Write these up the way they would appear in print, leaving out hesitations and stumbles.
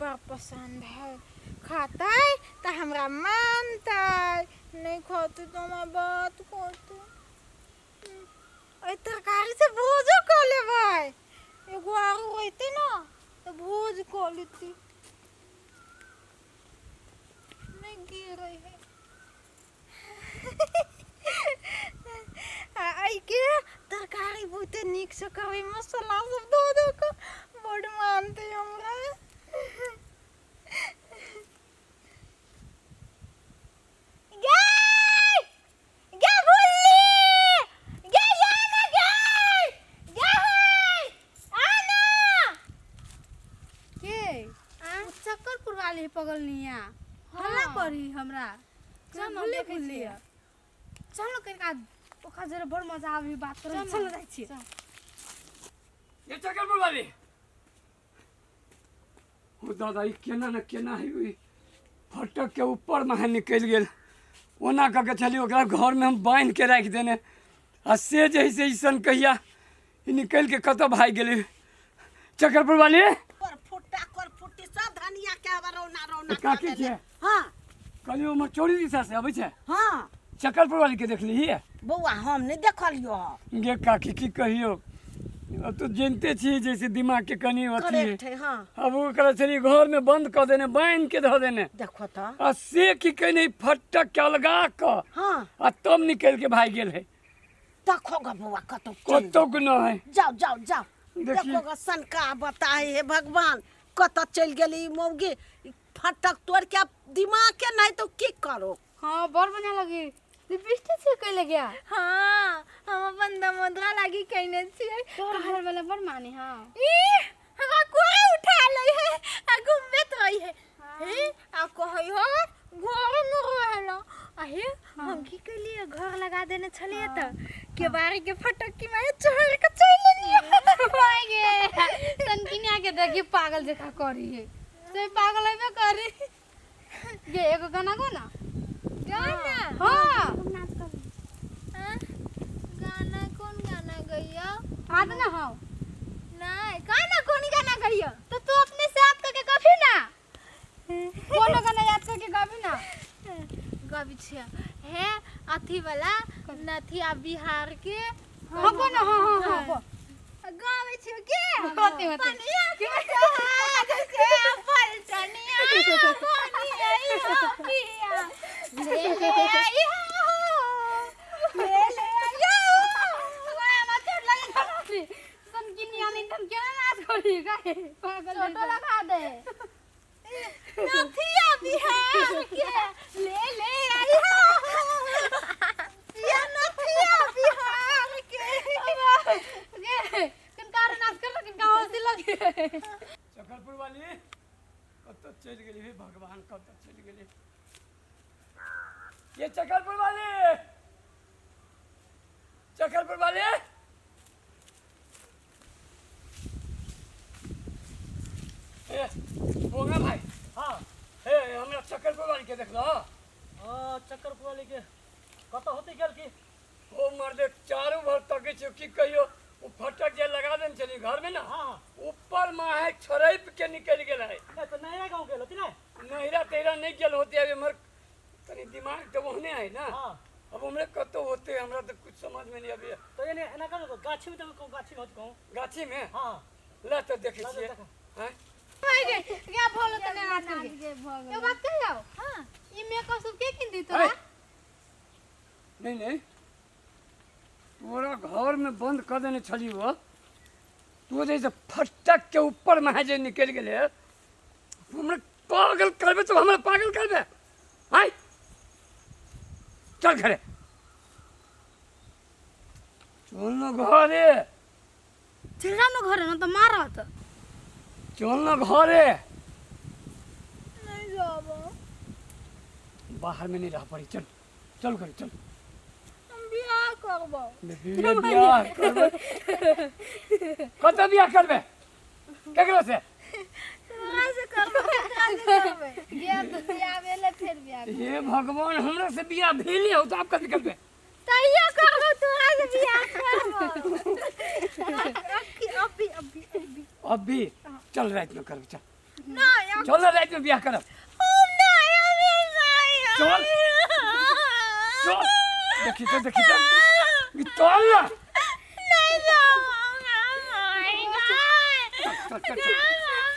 बड़ पसन्द है। खतै तऽ हमरा मानतै, नहि खतै तऽ हमरा बात कहतै। एहि तरकारीसँ भोजो कऽ लेबै। एगो आरो रहितै ने तऽ भोज कऽ लेती। नहि गिरै है। आ एहिके तरकारी बहुते नीकसँ करबै, मसाला सब धऽ धऽ कऽ, बड्ड मानतै हमरा। गे गे भुल्ली गे, या ना गे, गे है आ ना। के ओ चक्कर पुरवाली पगलनिया हल्ला करी हमरा। चल न, भुल्ली देखै भुल्ली छियै। चल न, कनिका ओकरा जरे बड़ मजा आबी बात करे। चल न। चल जाइ छियै। ये चक्कर वाली ओ दादा, ई केना ने केना है, ई फटक के ऊपर में निकलि गेल। ओना कऽ के छलियै ओकरा घरमे हम बान्हि के राखि देने, आ से जे है से अइसन कहिया ई निकलि के कतऽ भागि गेलै। चक्करपुर वाली कर फुट्टा कर फुट्टी सब धनिया के आब रौना रौना काकी कर देले। छै? हाँ। कहलियै उम्हर चोरी दिशा से अबै छै। हाँ। चक्करपुर वाली के देखली है? बौआ, हम नहीं देखलियो। गे काकी, की कहियो, अब तो जानते छी जैसे दिमाग के कनी अथी है। करेक्ट है। हाँ। अब ओकरा छलियै घर में बंद कऽ देने, बान्हि के धऽ देने। देखो तो। आ से की कहने फटक के अलगा कऽ हाँ। आ तब निकलि के भागि गेल है। देखो ग बौआ, कतौ चलि कतौ के न है। जाओ जाओ जाओ। देखिए। देखो ग सनका बताए, हे भगवान, कतऽ चलि गेली ई मौगी? ई फटक तोड़ के आब दिमाग के नहीं तो की करो। हाँ, बड़ बढ़िया लगी। लिपस्टिक से कैले गया? हाँ, हम अपन दमोदरा लागी कयने छियै। तोहर घर वाला बड़ माने? हाँ। ई हमरा कोरे उठा लै है आ घुमबैत रहै है। हे, आ कहै हो घर में रहेला। आ हे, हम की केलियै, घर लगा देने छलियै तऽ केबाड़ी के फटक्की में चढ़ के चलि एलियै। ओए गे सनकिनिया के देखी, पागल जका करी है से पागल हेबे करी। गे, एगो गाना गो ना। गाना? हाँ। हाँ? गाना कौन गाना गैया? आद ना हो? नहीं, गाना कौन गाना गैया? तो तू अपने से याद करके कभी ना कोनो गाना याद करके गाबी ना। गबै छियै। हे, अथी वाला नथिया बिहार के। हाँ, गो ना। हाँ हाँ हाँ, गो। गाबै छियै के? होते होते। पनिया के जहाज से पलटनिया बनी आई हो पिया, ले ले आई हो, ले ले आई हो। ओए, हमरा चोट लगे खराबी सनकिनिया नहीं तुम केना नाच करी गाए पागल। चोटो लगा दे। नथिया बिहार के ले ले आई हो पिया, नथिया बिहार के। गे, किनका आर नाच कर, किनका हंसी लगे। चक्करपुर वाली कतऽ चलि गेली? हे भगवान, कतऽ चलि गेली ये चक्करपुर वाली? चक्करपुर वाली, ए बोंगा भाई। हाँ। हे, हमरा चक्करपुर वाली के देखलो? हाँ, चक्कर वाली के कतऽ होते गेल की? ओ मर्दे, चारू भर तकै छियो। की कहियो, ओ फटक जे लगा देने छली घर में ना, हाँ। ऊपर में है, छड़ैप के निकलि गेल है। ए, तऽ नैहरा गाँव गेल होती ने? नैहरा तैहरा नहीं गेल होते। अब एम्हर तनी दिमाग तऽ ओहने है ना। हाँ। अब हमरे कतौ होते, हमरा तऽ कुछ समझ में नहीं अभी। तऽ एने एना करू, गाछी में तऽ कहूँ, गाछी में होत कहूँ। गाछी में? हाँ। ला तऽ देखै ला तऽ छियै। देखा। हैं? गे गे, भोलो तने नाच करके गे भऽ गेल। एगो बात कहियो? हाँ। ई मेकअप सब के किन दी तोरा? है। नहीं नहीं, तोरा घर में बंद कर देने छली वो, तू जैसे फटक के ऊपर में जे निकलि गेलै, हमरा पागल करबे तो हमरा पागल करबे। आय चल घरे, चल न घरे। चल जा ना घरे, ना तो मारत। चल न घरे। नहीं जाबो। बाहर में नहीं रह पड़ी, चल चल घरे चल। हम बियाह करबो। बियाह करबे? कतऽ बियाह करबे, केकरो से? तोरा से करबो, केकरा से करबै? बियाह बियाह भेलै, फेर बियाह। हे भगवान, हमरा से बियाह भेले हो तो आप कथी करबे? तैयो करबो, तोरा से बियाह करबो। अभी अभी अभी। अभी चल, रात में करबे, चल। नहीं चल ना राति में बियाह करब नहीं हम नहीं चल चल देखी तो देखी तो ई चल ना नहीं चल चल चल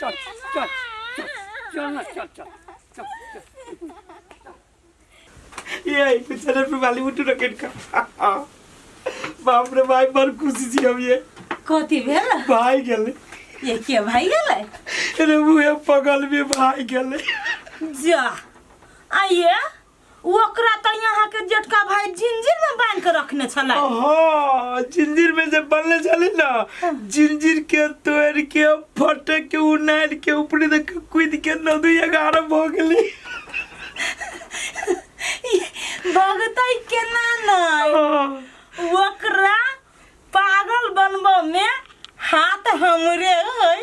चल चल चल चल ना चल चल चल चल ये बेचारे पे वाली उठू रखेन का बाप रे भाई बड़ खुशी छी हम ये कथी भेल भाई गेले ये के भाई गेलै अरे मुहे पगल में भाई गेले जा आइए ओकरा तऽ यहाँ के जेठका भाई जिंजीर में बांध के रखने छलै हाँ जिंजीर में जब बनले छले ना जिंजीर के तोड़ के फटक के उनार के ऊपर देख के कूद के नदी एगारह भऽ गेलै भगतै केना नहि हाँ। ओकरा पागल बनबऽ में हाथ हमरे है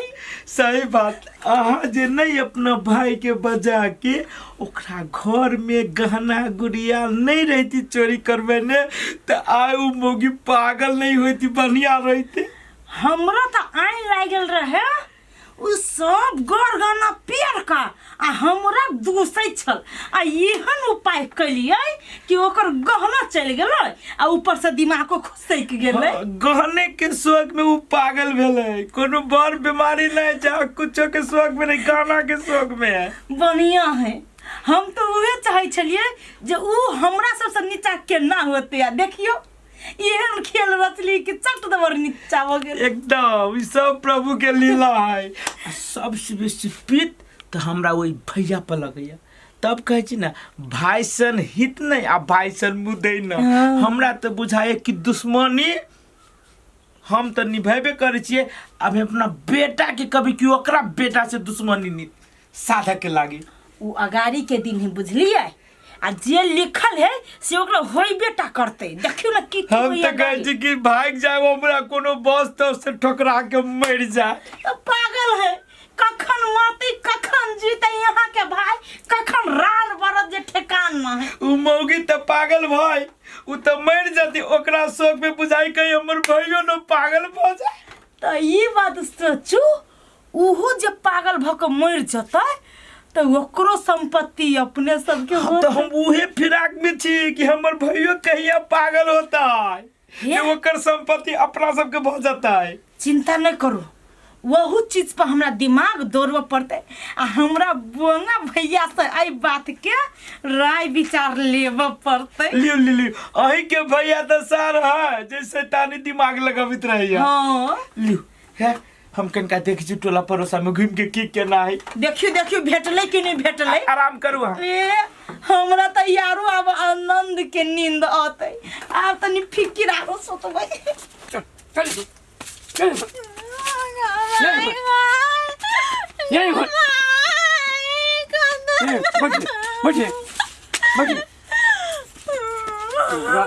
सही बात अहाँ जे नहीं अपना भाई के बजा के ओकरा घर में गहना गुड़िया नहीं रहती चोरी करबेने तो आइ उ मौगी पागल नहीं होती बढ़िया रहते हमरा तऽ आइन लागल रहे उ सब गड़ गहना पेर का आ हमरा दूसै छल आ एहन उपाय केलियै कि ओकर गहना चलि गेलै आ ऊपर से दिमागो खुसकि गेलै हाँ, गहने के शौक में उ पागल भेलै कोनो बड़ बीमारी नहीं जा कुछो के शौक में नहीं गहना के शौक में है बढ़िया है हम तऽ उहे चाहै छलियै जे उ हमरा सबसँ नीचा केना होतै आ देखियौ एहन खेल रचली कि चट दबर नीचा भऽ गेल एकदम ई सब प्रभु के लीला है आ सबसे बेसी पीत तऽ हमरा ओहि भैया पर लगैया तब कहै छी ने भाई सन हित नहीं आ भाई सन मुदै न हमरा तऽ बुझाइए कि दुश्मनी हम तऽ निभेबे करै छियै आब हम अपना बेटा के कभी कि ओकरा बेटा से दुश्मनी नहीं साधक के लागी ओ अगाड़ी के दिन है बुझलियै आ जे लिखल है से ओकरा होइबे टा करतै देखियौ ने की की हम होइए तऽ कहै अगाड़ी। छी कि भागि जाए हमरा कोनो बस तस से ठोकरा के मरि जाए तऽ पागल है कखन मरतै कखन जीतै यहाँ के भाई कखन रान बरत जे ठेकान न है उ मौगी तऽ पागल भाई उ तऽ मरि जती ओकरा शोक में बुझाई कहीं हमर भाइयो न पागल भऽ जाए तऽ ई बात सोचू ओहो जे पागल भऽ कऽ मरि जेतै तऽ ओकरो सम्पत्ति अपने सबके हम तऽ हम उहे फिराक में छी कि हमर भाइयो कहिया पागल होता हे? जे ओकर संपत्ति अपना सबके भऽ जतै चिंता नहि करू ओहू चीज पर हमरा दिमाग दौड़बऽ पड़तै आ हमरा बोंगा भैया से एहि बातके राय विचार लेबऽ पड़तै लियो लियो लियो अहीं के भैया तऽ सर है जे शैतानी दिमाग लगबैत रहैया हँ लियो है हम कनिका देखै छी टोला पड़ोसा में घूमि के की केना है देखियौ देखियौ भेटलै कि नहि भेटलै आराम करू अहाँ ए हमरा तऽ यारो आब आनंद के नींद औतै आब तनी फिकिर आरो सोचबै चल चल चल यहीं पर यहीं बैठिए बैठिए बैठिए तोरा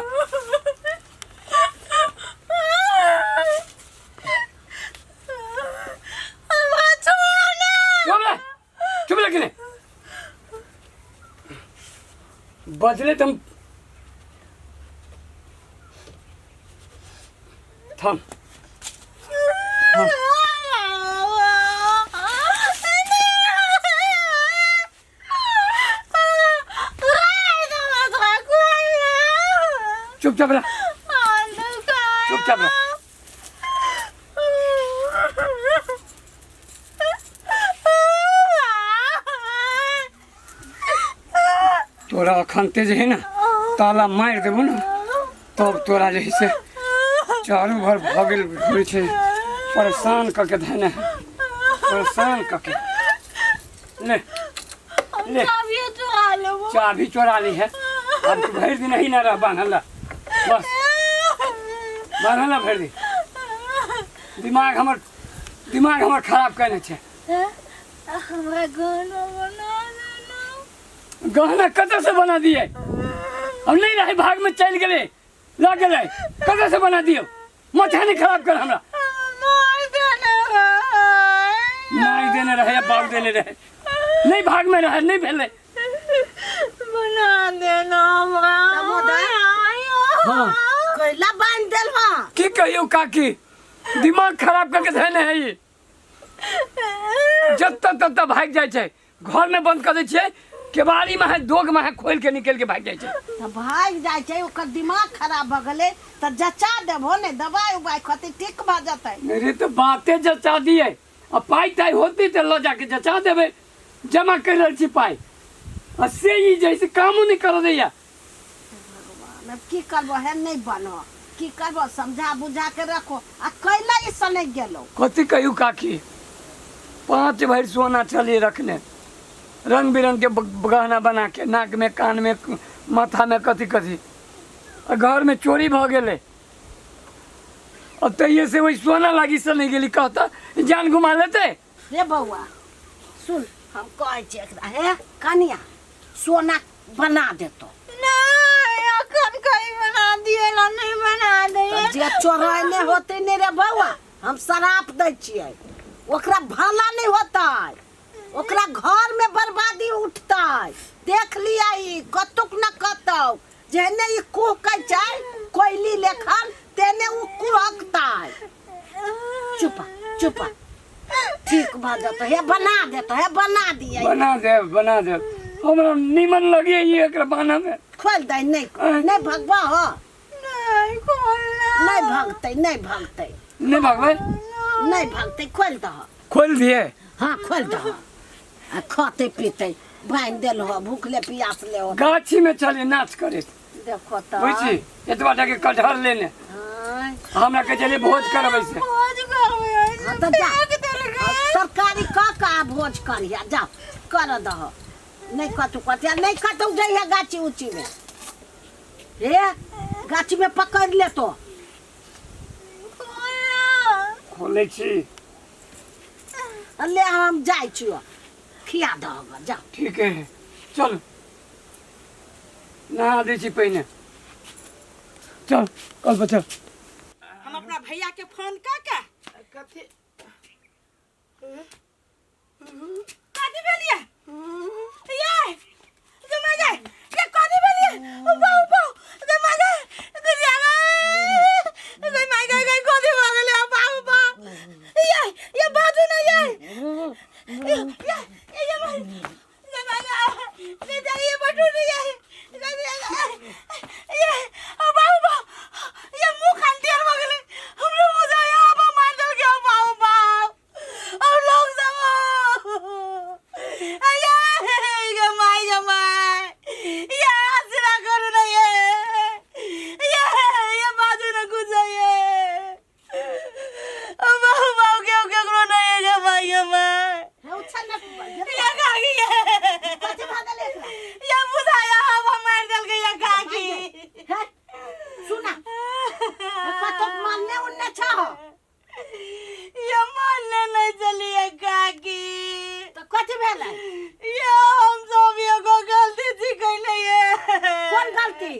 चुप रह चुप रह किने बजले तुम थम चुपचाप रह चुपचाप रह तोरा अखन ते जे है ना ताला मारि देबो ने तब तोरा जे है से चारू भर भऽ गेल होइ छै परेशान कऽ के धने परेशान कऽ के ले ले चाबी चोरा ली है अब तू भरि दिन ही ना रह बान्हल रह बस बान्हल रह भरि दिन दिमाग हमर दिमाग हमर खराब कयने छै हमरा गहना बना देना गहना कतऽ से बना दिए हम नहीं रहे भाग में चलि गेलै लऽ गेलै कतऽ से बना दियौ माथा नहीं खराब कर हमरा मार देने रहे माय देने रहे या बाप देने रहे नहीं भाग में रहे नहीं भेलै बना देना हमरा दामोदर। हाँ कैला बांध देल बा की कहियौ काकी दिमाग खराब करके धैने है ई जतऽ ततऽ भागि जाइ छै। घरमे बंद कऽ दै छियै, केबाड़ीमे है, दोगमे है, खोलि के निकलि के भागि जाइ छै। तऽ भागि जाइ छै, ओकर दिमाग खराब भऽ गेलै तऽ जचा देबहो ने, दवाइ उवाइ खतै, ठीक भऽ जेतै। मेरे तऽ बाते जचा दियै, आ पाइ ताइ होतै तऽ लऽ जाके जचा देबै। जमा करि रहल छी पाइ, आ से ई जे है से कामो नहि करऽ दैया। भगवान, अब की करबो? हे नहि बनो, की करबो? समझा बुझा के रखो। आ कैला ई सनकि गेलो? कथी कहियौ काकी, 5 भरि सोना छलियै रखने, रंग बिरंग के गहना बना के, नाक में, कान में, माथा में, कथी कथी, आ घर में चोरी भऽ गेलै। अब तहिये से वही सोना लागी से नहीं गेली, कहता जान घुमा लेते। रे बौआ सुन, हम कहै छी एकरा, हे कनिया, सोना बना देतो। नहीं, अखन कहीं बना दिए ला नहीं बना दे। तऽ जे चोरैले होतै ने रे बौआ, हम श्राप दै छियै, ओकरा भला नहि होतै, ओकरा घर में बर्बादी उठतै। देख लिया, ई कतुक न कतौ जेहने ई कुहकै छै कोयली लेखन, तेने उ कुहकतै। चुप चुप, ठीक भऽ जेतौ। हे बना देतौ, हे बना दियै। बना देब, बना देब, हमरा नीमन लगे ई एकरा बाना में। खोल दे। नहीं नहीं, भगवा हो। नहीं खोलना। नहीं भगतै, नहीं भगतै। नहीं भगबै। नहीं भगतै, खोल दह। खोल दिए? हाँ, खोल दह। आ खतै पीतै, बान्हि देल हो, भूखले पियासले हो। गाछी में चले नाच करे। देखो तऽ। बुझी एतबा टाके कटहर लेने हाँ। हमरा के चले भोज करबै से। भोज करबै? हाँ, तऽ जा। फेंक देलकै। तरकारी कऽ कऽ आ भोज करिहे, जा कर दह। नहि कतहु कतहु नहि कतहु जइहे गाछी उची में, हे गाछी में पकड़ लेतो। खोलै छी। ले, हम जाइ छियो, खिया दह ग, जा। ठीक है, चल नहा दै छी पहिने, चल कल पर चल। हम अपना भैया के फोन कऽ के कथी कथी भेलियै ये जमा जाय, ये कथी भेलियै? बाऊ बाऊ, जमा जाय, गई माय गई गई, कथी भऽ गेलै? बाऊ बाऊ, ये ये बाजू ने, ये ये ये ये जमा जाय ये ये बटू ने, ये ये बाऊ बाऊ, ये मुँह खान टेर भऽ गेलै। हमरो बुझाय अब मार देलकै। बाऊ बाऊ, अब लोग सब ये गे माय गे my, ये हंसना करू ना, ये ये ये बाजू ना कुछ, ये बाऊ बाऊ, के केकरो नहीं गे माय गे my. हे उछल ने। ये काकी, ये कथी भऽ गेलै एकरा? ये बुझाया हम मार देलकै ये काकी। हे सुना, कतौ मानने उनने छह? ये मानने नहीं चलिए काकी। तऽ कथी भेलै? ये हम सब एगो गलती छी कैले ये। कोन गलती?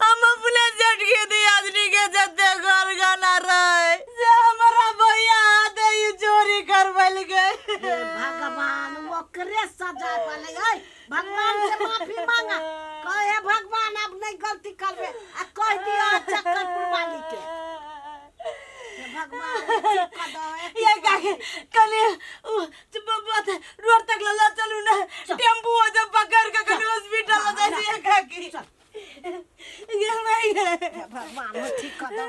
हम अपने जेठ के दियादनी के जते घर गाना रहे से हमारा भैया हाथे ही चोरी करबल गए। हे भगवान, ओकरे सजा पड़लै। ऐ भगवान से माफी मांगा, कहे भगवान अब नहीं गलती करबे, आ कह दियो चक्करपुर वाली के। हे भगवान, ठीक कर दो। ये काकी, कल रोड तक लला चलू ना, टेम्पू हो जब पकड़ के कल हॉस्पिटल हो जाए। ये काकी, ये नहीं है। हे भगवान, ठीक कर दो।